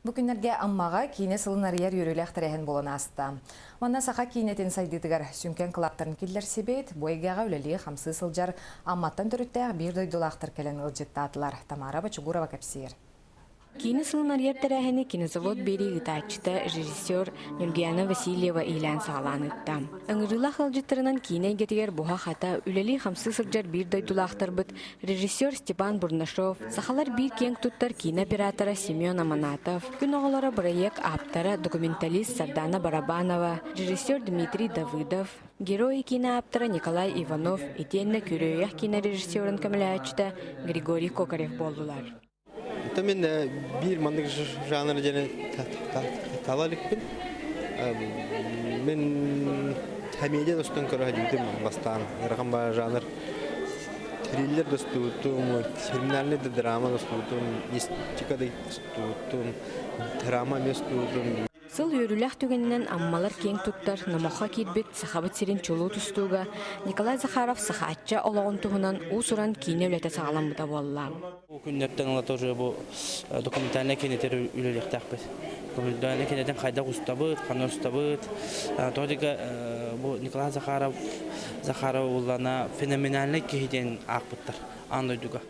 Бу күннэргэ Аммаҕа киинэ сылын арыйар үөрүүлээх тэрээһин буолан ааста. Манна саха киинэтин сайдыытыгар сүҥкэн кылааттарын киллэрсибит, бу эйгэҕэ үлэлии-хамсыы сылдьар Амматтан төрүттээх биир дойдулаахтар кэлэн ыалдьыттаатылар. Тамара Бочугурова кэпсиир. Киинэ сылын арыйар тэрээһини кинозавод биэрии ыытааччыта, режиссер Ньургуяна Васильева иилээн-саҕалаан ыытта. Ыҥырыылаах ыалдьыттарынан киинэ эйгэтигэр буһа-хата, үлэлии-хамсыы сылдьар биир дойдулаахтарбыт режиссер Степан Бурнашов, сахалар биир киэҥ туттар киинэ оператора Семен Аманатов, Күн оҕолоро бырайыак ааптара, документалист Сардана Барабанова, режиссер Дмитрий Давыдов, Герои киинэ ааптара Николай Иванов итиэннэ Күрүөйэх киинэ режиссерун көмөлөһөөччүтэ Григорий Кокарев буоллулар. Это мен биир маннык жанр диэни тала иликпин. Мен комедия достон көрө сылдьыбытым бастаан. Ыарахан баар жанр. Триллер достубутум, криминальный да драма достубутум, мистика да достубутум, драма эмиэ достубутум. Сыл үөрүүлээх түгэнинэн Аммалар киэҥ туттар номоххо киирбит Сахабыт сирин чулуу тустууга Николай Захаров Сахаачча олоҕун туһунан уус-уран киинэ үлэтэ саҕаламмыта буолла. Бу күннэртэн ыла тоже бу документальнай кинэтэр үлэлиэхтээхпит. Документальнай кинэтин хайдах устабыт, ханна устабыт. Тоҕо диэки бу Николай Захаров Захаров уллана феноменальный киһи диэн аахпыттар аан дойдуга.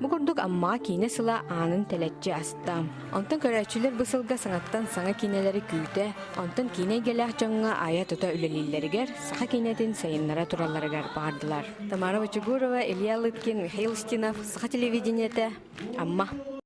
Бу курдук Аммаҕа киинэ сыла аанын тэлэччи аста. Онтон көрөөччүлэр бу сылга саҥаттан саҥа киинэлэри күүтэ, онтон киинэ эйгэлээх дьоҥҥо айа-тута үлэлииллэригэр, саха киинэтин сайыннара туралларыгар баҕардылар. Тамара Бочугурова, Илья Лыткин, Михаил Устинов, Саха телевидениетэ, Амма.